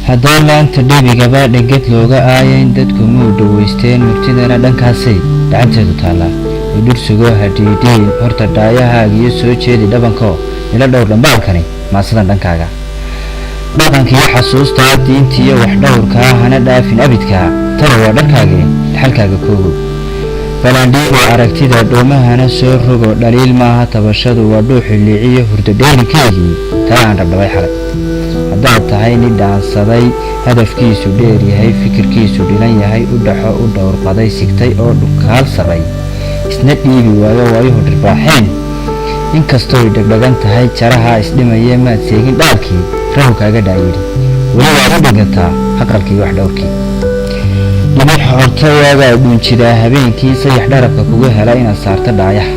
Haddaan laanta dhebigaba dhegad looga aayayn, dadku muu dhowaysteen murtidana dhankaasay gacanteedu taallaa. Udhursugo hadhiidhiin horta dhaayahaagiyo soo jeedi dhabankoo ila dhowr dhambaalkani maasadan dhankaaga. Dhaqankiiyo xasuustaa, diintiiyo wax dhowrkaa hana dhaafin abidkaa, tana waa dharkaagee xalkaaga koogow. Balandhiigo aragtida dhoomahana soo rogo, dhaliil maaha tabashadu, waa dhuuxi liiciyo hurdo dheelinkaygii tala aan dhabdhabay xalay. Haddaad tahay nin dhaansaday, hadafkiisu dheer yahay, fikirkiisu dhilan yahay, u dhaxo u dhowrqaday, sigtay oo dhukaalsaday, isna dhiibi waayo waayuhu dhirbaaxeen, inkastooy dhegdhegan tahay jaraha isdhimaye, maad seegin dhaalkii rahu kaaga dhaayidhi, weli waad u dhigataa aqalkii wax dhowrkii. Dhibix hortayaagaa dhuunjidaa habeenkii sayax dharabka kuga hela inaad saarto dhaayaha.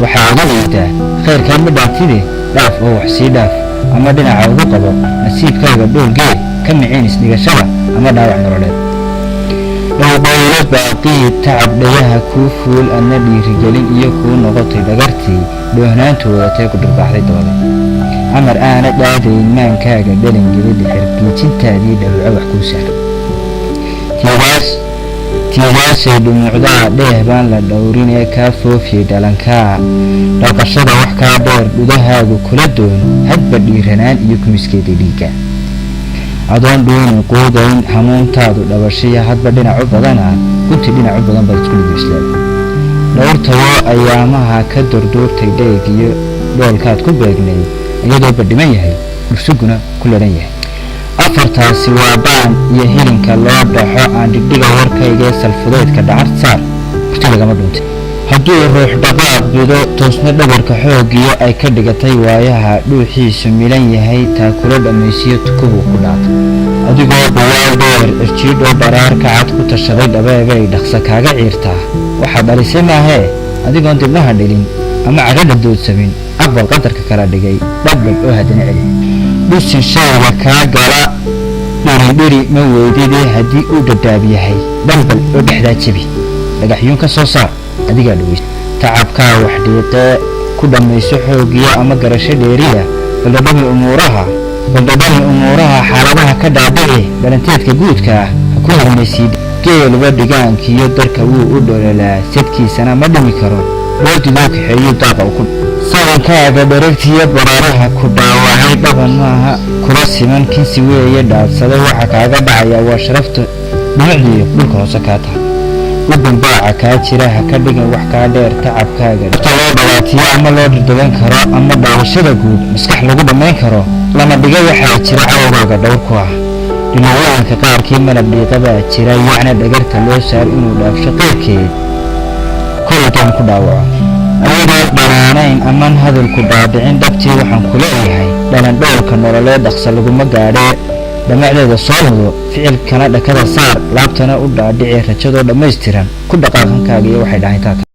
Waxaa uga liidaa khayrkaa ma dhaantide, dhaaf oo wax sii dhaaf ama dhinaca ugu qabo nasiibkaaga dhoolgee, ka miciin isdhigashada ama dhaawac nololeed. Dhowdhowlo baaqii tacab dhayaha kuu fuul, adna dhiirigelin iyo kuu noqotay dhagartii dhoohnaantu wadatee ku dhirbaaxday dabadeed. Amar aana dhaadayn maankaaga dhalangeli, dhixirgiijintaadii dhawco wax kuu sahla. Tiigaashay dhumucdaa dheeh baan la dhowrinee kaa foofiyey dhalankaa dhaqashada wax kaa dheer, dhudahaagu kula doon hadba dhiiranaan iyo kumiskeeda dhiigga. Adoon dhuuni quudayn hamuuntaadu dhabashiya hadba dhinacu badana, gunti dhinacu badan baad isku dhigibislaada. Dhowrtayoo ayaamaha ka durduurtay dheeg iyo dhoolkaad ku beegnay, iyadoo badhiman yahay dhursuguna ku ladhan yahay. Afartaasi waa baan iyo hilinka loo dhaxo aan dhigdhiga warkaygee salfudeydka dhacar saar murti lagama dhuntay. Hadduu ruux dhaqaaq bido toosna dhabarka xooggiyo ay ka dhigatay waayaha dhuuxiisu milan yahay, taa kula dhammaysiyo tukubuu ku dhaatay. Adigoo dhawaal dheer cirjiidhoo dharaar kacad ku tashaday, dhabeebay dhaqsa kaaga ciirtaa waxaad dhalisay maahee, adigoon dibnaha dhilin ama cadhadha doodsamin, aqbal qadarka kala dhigay dhabdhab oo haddana celi. Dhusin shayga kaa gala dhirindhiri ma weydide, haddii uu dhadhaab yahay dhambal oo dhexdaa jebi, dhagaxyuun ka soo saar adigaa dhaweysa. Tacabkaa wax dhiiqee ku dhammayso xoogiya ama garasho dheeriya, baldhadhami umuuraha xaaladaha ka dhaabici dhalanteedka guudka ah ha ku helmaysiid. Geeluba dhigaankiyo darka wuu u dhololaa, sadkiisana ma dhimi karo, dhoodidoo kaxeeyuu daaqa ku sabankaaga. Dheragtiyo baraaraha ku dhaawacay dhaban maaha kula siman, kinsi weeye dhaadsaday waxa kaaga dhacaya waa sharafta dhumucdiiyo dhulka hoose kaa tahay. Udun baaca kaa jira ha ka dhigin wax kaa dheer tacabkaaga ta loo dhawaatiyo ama loo dhirdaban karo ama dhaawashada guud maskax lagu dhammayn karo lama dhiga. Waxaa jira cadowgaaga dhowr ku ah dhinawaanka qaarkii malab dhiiqabaa jira, yacna dhagarta loo saar inuu dhaafsho qeyrkeed koldoon ku dhaawaco ayadoo dhanaanayn aman hadalku dhaadhicin. Dhabtii waxaan ku leeyahay dhalan dhowrka nololeed dhaqsa laguma gaadhee, dhamacdeeda soo mudo, ficilkana dhakada saar, laabtana u dhaadhici rajadoo dhammaystiran ku dhaqaaqankaaga iyo waxay dhahayntaa.